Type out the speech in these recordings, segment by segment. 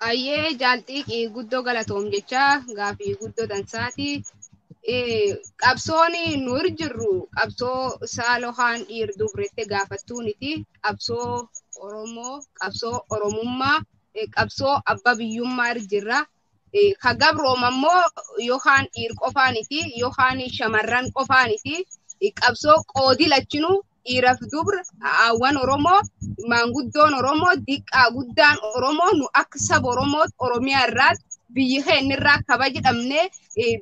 Ayyee jaalxiiqii guddoo galatoom jecha gaafii guddoo dansaati. Qabsoon nu jirru qabsoo saalohaan dhiir dubrette gaafattuuniti. Qabsoo Oromoo, qabsoo Oromummaa, qabsoo abbaa biyyummaa jirra. Ka gabroom ammoo yookaan dhiir qofaaniti yookaan shamarran qofaaniti. Qabsoo qoodi lachinuu dhiiraaf dubra haawwan Oromoo, maanguddoon Oromoo, diqqaa guddaan Oromoo nu akka saba Oromoo Oromiyaa irraa biyyi keenya kabaja dhabnee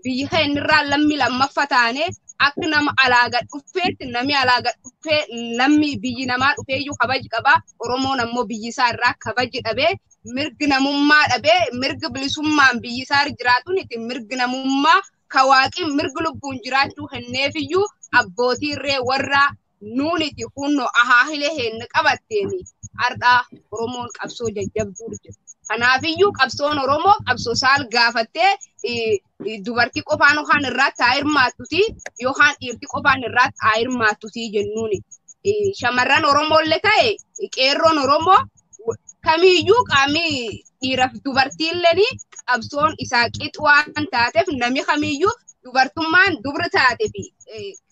biyyi keenya lammii lammaffaa taane akka nama alaa gad dhufeetti namni alaa gad dhufee lammii biyyi namaa dhufeeyyuu kabaji qaba. Oromoon ammoo biyyi isaa irraa kabaji dhabee mirgi namummaa dhabee mirgi bilisummaan biyyi isaa jiraatuun itti mirgi namummaa kawaaqii mirgi lubbuun jiraachuu henneefiyyuu abbootii irree warra nuuniti kunno ahaahilee heenna qabatteeni har'aa Oromoon qabsoo jajjabduu jira. Kanaafiyyuu qabsoon Oromoo qabsoo saal gaafattee dubartii qofaan yookaan irratti haa hirmaattuti yookaan dhiirti qofaan irratti haa hirmaattuti jennuuni. Shamarran Oromoollee ta'e qeerroon Oromoo kamiyyuu qaamni dhiiraaf dubartiilleen qabsoon isaa qixu waan taateef namni kamiyyuu dubartummaan dubra taate fi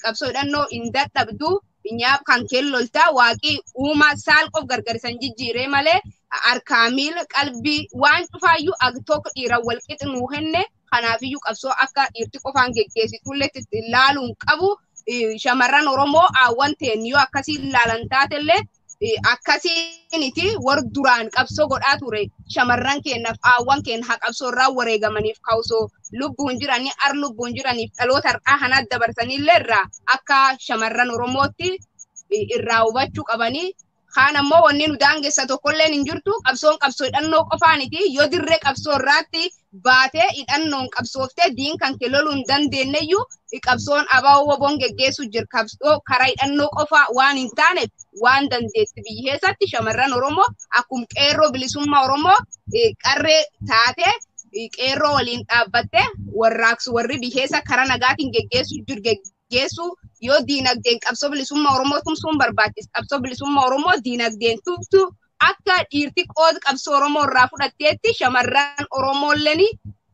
qabsoo hidhannoo hin dadhabdu nyaaf kan kelloltaa waaqii uumaa saal qof gargar isan jijjiiree malee harkaa miila qalbii waan cufaayyuu ag tokko dhiiran wal qixi nuu kenne kanaafiyyuu qabsoo akka dhiirti qofaan geggeessitullee ilaaluun qabu shamarran Oromoo hawwan ta'een yoo akkasii ilaalan taatellee akkasiiniti warri duraan qabsoo godhaa ture shamarran keenyaaf hawwan keenya haa qabsoo irraa wareegamaniif kawsoo lubbuun jiranii ar lubbuun jiraniif dhaloota har'aa kanaa dabarsanillee irraa akka shamarran Oromootti irraa hubachuu qabanii. Kaan ammoo wanni nu daangessa tokkolleen hin jirtu qabsoon qabsoo hidhannoo qofaaniti yoo dirree qabsoo irraatti baatee hidhannoon qabsooftee diin kan kee loluu hin dandeenyeyyuu qabsoon abaaboo woboon geggeessu jira qabsoo karaa hidhannoo qofaa waan hin taaneef waan dandeetti biyya keessatti shamarran Oromoo akkuma qeerroo bilisummaa Oromoo qarree taatee qeerroo waliin dhaabbattee warraaqsu warri biyya keessa karaa nagaatiin geggeessu jiru geggeessu yoo diinagdeen qabsoo bilisummaa Oromoo tumsuun barbaachisa. Qabsoo bilisummaa Oromoo diinagdeen tumtu akka dhiirti qooda qabsoo Oromoo irraa fudhatteetti shamarran Oromoolleen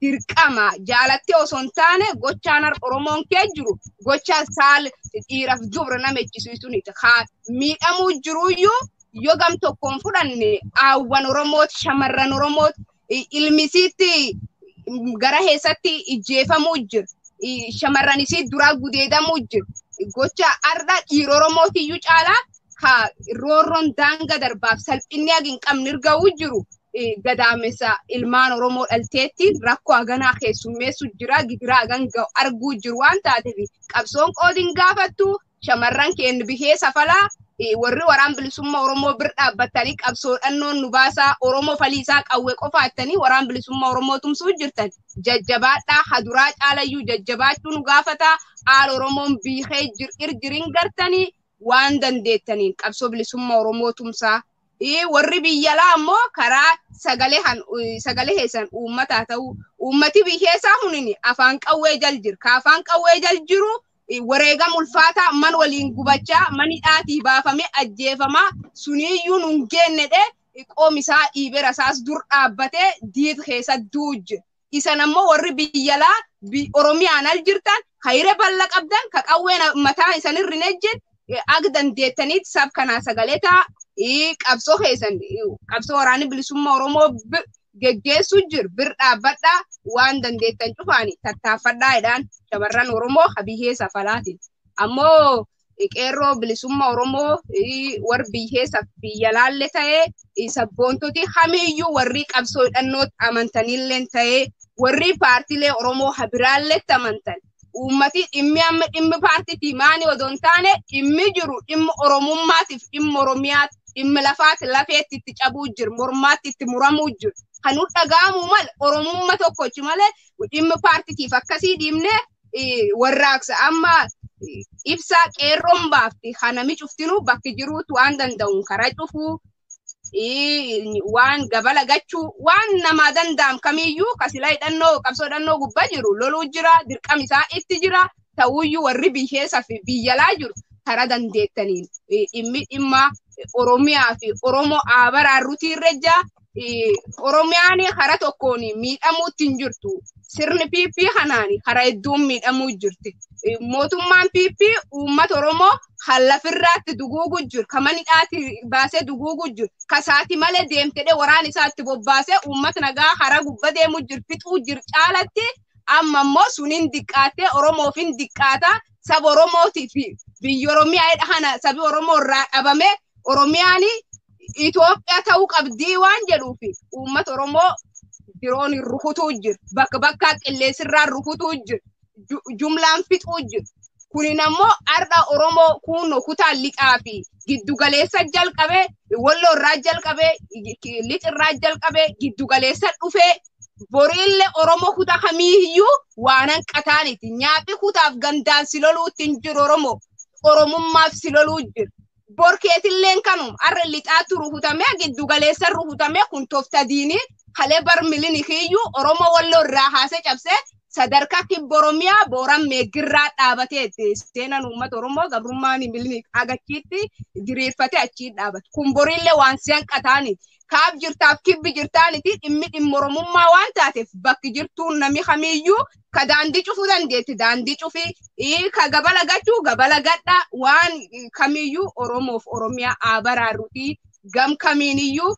dirqama jaalattee osoo hin taane gochaan har'a Oromoon kee jiru gocha saal dhiiraaf dubra nama ejjisiisuunidha. Haa miidhamuu jiruyyuu yoo gam tokkoon fudhanne haawwan Oromooti shamarran Oromooti ilmisiitti gara keessatti ijjeefamuu jira. Shamarran isii duraa gudeedamuu jira. Gocha har'a dhiira Oromootiyyuu caalaa ka roorroon daanga darbaaf salphinni haga hin qabne erga'uu jiru gadaamessa ilmaan Oromoo dhalteetti rakkoo haganaa keessummeessu jira gidiraa hagan arguu jiru waan taateef qabsoon qoodiin gaafattu shamarran keenya bihee safalaa warri waraan bilisummaa Oromoo bir dhaabbatanii qabsoo dhannoon nu baasaa Oromoo faliisaa qawwee qofaattanii waraan bilisummaa Oromoo tumsuu jirtan jajjabaadhaa haduraa caalayyuu jajjabaachuu nu gaafataa haala Oromoon biihee jirjiriin gartanii waan dandeettaniin qabsoo bilisummaa Oromoo tumsaa. Warri biyyalaa ammoo karaa sagalee keessan uummataa ta'uu uummati biyyeessaa hunin afaan qawwee jal jira. Ka afaan qawwee jal jiru wareegama ulfaataa man waliin gubachaa mani dhaatii baafamee ajjeefamaa suniyyuu nun geennedhe qoomisaa dhiibera isaas dur dhaabbatee diit keessa duujje. Isan ammoo warri biyyalaa Oromiyaan al jirtan hayire bal'a qabdan ka qawween mataa isanirri hin ejjen ag dandeettaniit sab kanaa sagalee ta'a qabsoo keessan qabsoo waraanni bilisummaa Oromoo geggeessu jir bir dhaabbadhaa waan dandeettan cufaani tattaaffadhaa jedhaan shamarran Oromoo habiyyee safalaatiin. Ammoo qeerroo bilisummaa Oromoo warri biyyeessa biyya laalle ta'ee sabboontoti hamiyyuu warri qabsoo hidhannootti amantanillee ta'ee warri paartiilee Oromoo habiraalletti amantan. Uummati dhimmi amma dhimmi paartiitii maani odoo hin taane dhimmi jiru dhimmi Oromummaatiif dhimmi Oromiyaati dhimmi lafaati lafeetti itti cabuu jiru mormaatti itti muramuu jiru. Kan nu dhaga'amu malee Oromummaa tokkochi malee dhimmi paartiitiif akkasii dhiibnee warraaqsa amma ibsaa qeerroon baafti kanami cuftinuu bakki jiruutu waan danda'uun karaa cufuu waan gabala gachuu waan namaa danda'am kamiyyuu kasila hidhannoo qabsoo hidhannoo gubbaa jiru loluu jira dirqam isaa itti jira ta'uyyuu warri biyyeessaa fi biyyalaa jiru karaa dandeettaniin dhimmi dhimma Oromiyaa fi Oromoo abaraarruutii irra jira. Oromiyaan hara tokkoon miidhamuutti hin jirtu. Sirni PP kanaan hara hedduun miidhamuu jirti. Mootummaan PP uummata Oromoo lafirraatti duguugu jiru. Ka manidhaatti baasee duguugu jiru. Kasaati malee deemtedhe waraan isaatti bobbaasee uummata nagaa hara gubba deemu jiru. Fixuu jiru caalatti amma immoo suniin diqqaattee Oromoof hin diqqaata. Saba Oromootiif biyya Oromiyaa kana sabi Oromoo irraa dhabame Oromiyaan Itoophiyaa ta'uu qabdii waan jedhuuf uummata Oromoo diroon rukutuu jira. Bakka bakkaa qilleensirraa rukutuu jira. Jumlaan fixuu jira. Kunin ammoo har'a Oromoo kunoo kutaa lixaa fi giddugaleessa jalqabee walloo irraa jalqabee lixirraa jalqabee giddugaleessa dhufee boriillee Oromoo kutaa kamiiyyuu waan hanqataaniti. Nyaaphi kutaaf gandaan si loluutti hin jiru Oromoo. Oromummaaf si loluu jira. Borkeetilleen kanuma har'a lixaatti rukutamee giddugaleessa rukutamee kun toofta diinii kalee bar milinikiyyuu Oromoo walloo irraa haasee cabsee sadarkaa kibba Oromiyaa booran meegirraa dhaabateetti seenan uummata Oromoo gabrummaan milinik agachiitti diriirfatee achii dhaabate. Kun boriillee waan si hanqataaniti. Kaaf jirtaaf kibbi jirtaaniti dhimmi dhimma Oromummaa waan taateef bakki jirtuun nami kamiiyyuu ka daandii cufuu dandeetti daandii cufii ka gabala gachuu gabala gadha waan kamiiyyuu Oromoof Oromiyaa haa baraaruuti gam kamiiniyyuu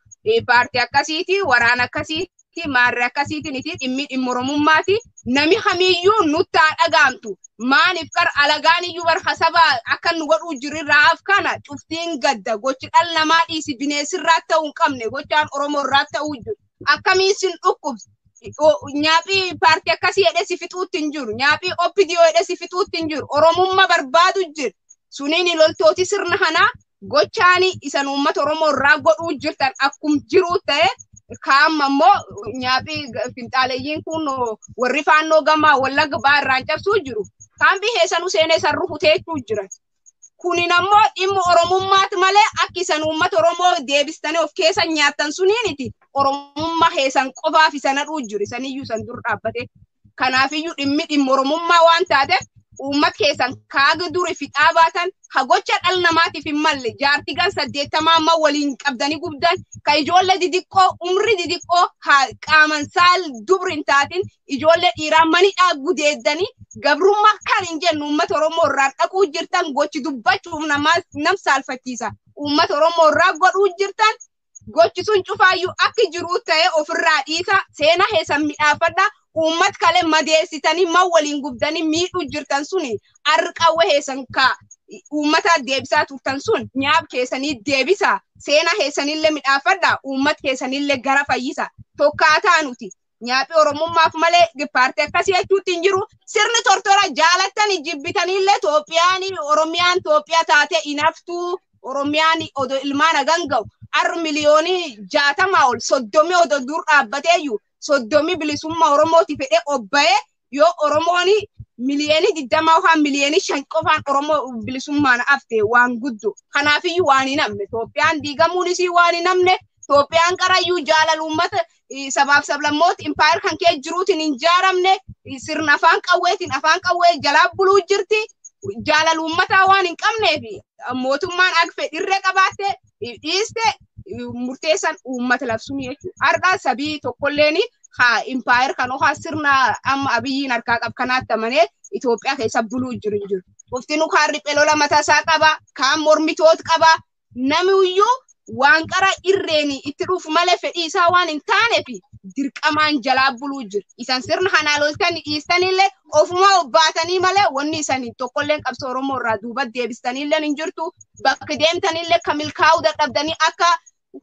paartii akkasiiti waraana akkasiiti maarree akkasiitiniti dhimmi dhimma Oromummaati nami kamiiyyuu nutti haa dhagaamtu maaniif qar alagaan iyyuu barka saba akka nu godhuu jirirraa af kana cuftiin gadda gochi dhala namaa dhiisi bineensirraa ta'uu hin qabne gochaan Oromoo irraa ta'uu jiru akkamiin sin dhukkubsi nyaaphii paartii akkasii jedhee si fixuutti hin jiru nyaaphii OPDO jedhee si fixuutti hin jiru Oromummaa barbaadu jiru suniin loltooti sirna kanaa gochaan isan uummata Oromoo irraa godhuu jirtan akkum jiruu ta'e kaam ammoo nyaaphii finxaaleeyyiin kun warri faannoo gamaa wallagga ba'aa irraan cabsuu jiru. Kaan biheessanuu seenee san rukuteechuu jiran. Kunin ammoo dhimma Oromummaati malee akka isan uummata Oromoo deebistanii of keessa nyaattan suniiniti Oromummaa heessan qofaaf isan hadhuu jiru. Isaniyyuu isan dur dhaabbate. Kanaafiyyuu dhimmi dhimma Oromummaa waan taateef uummata keessan kaaga duri fixaa baatan ka gocha dhala namaatiif hin malle jaartii gan 80 amma waliin qabdanii gubdan ka ijoollee didiqqoo umri didiqqoo haa qaaman saal dubri hin taatin ijoollee dhiiraa manidhaa gudeeddanii gabrummaa kan hin jennu uummata Oromoo irraa dhaquu jirtan gochi dubbachuuf nam saalfachiisa. Uummata Oromoo irraa godhuu jirtan gochi sun cufaayyuu akki jiruu ta'e ofirraa dhiisa seenaa heessan midhaafadha. Uummat kale madeessitanii man waliin gubdanii miidhuu jirtan suni harqawwe heessan ka uummata deebisaa turtan sun nyaab keessanii deebisa seenaa heessanillee midhaafadha uummat keessanillee gara fayyisa tokkaataa nuti nyaaphi Oromummaaf malee paartii akkasii jechuutti hin jiru sirni tortora jaalattanii jibbitanillee Toophiyaan Oromiyaan Toophiyaa taatee inaftuu Oromiyaan odoo ilmaan hagan ga'u har'a miliyoonii 60 ol 30 odoo dur dhaabbateeyyuu 30 bilisummaa Oromooti fedhee obba'ee yoo Oromoon miliyoonii 20 yookaan miliyoonii 5 qofaan Oromoo bilisummaan hafte waan guddoo. Kanaafiyyuu waan hin hamne Toophiyaan diigamuun isii waan hin hamne Toophiyaan qarayyuu jaalala uummata sabaaf sablammoota impaayar kan kee jiruutiin hin jaaramne sirna afaan qawweetiin afaan qawwee jalaa buluu jirti. Jaalala uummataa waan hin qabneef mootummaan akka fedhirree qabaatte dhiiste murteessan uummata labsuun jechuudha. Har'a sabii tokkolleen haa impaayar kan haa sirna amma Abiyyiin harkaa qab kanaatti amanee Itoophiyaa keessa buluu jiru hin jiru. Qofti kaan riphee lola mataa isaa qaba, kaan mormitoota qaba. Namiyyuu waan qara irreen itti dhufu malee fedhii isaa waan hin taaneef dirqamaan jalaa buluu jiru. Isan sirna kanaa loltanii dhiistanillee ofuma obbaatanii malee wanni isanii tokkolleen qabsoo Oromoo irraa duuba deebistanillee hin jirtu. Bakka deemtanillee ka milkaa'uu dadhabdanii akka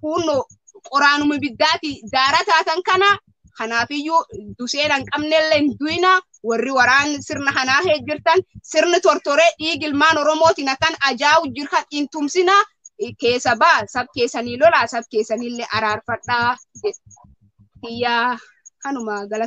hunnoo qoraanuma ibiddaati daara taatan kana kanaafiyyuu duseen hin qabnellee hin du'ina warri waraan sirna kanaa jirtan sirni tortoree dhiigi ilmaan Oromootiin akkan ajaa'u jirkan hin tumsina keessa baa sab keessanii lolaa sab keessanillee araarfadhaa jedhe. Iyyaa kanuma galata.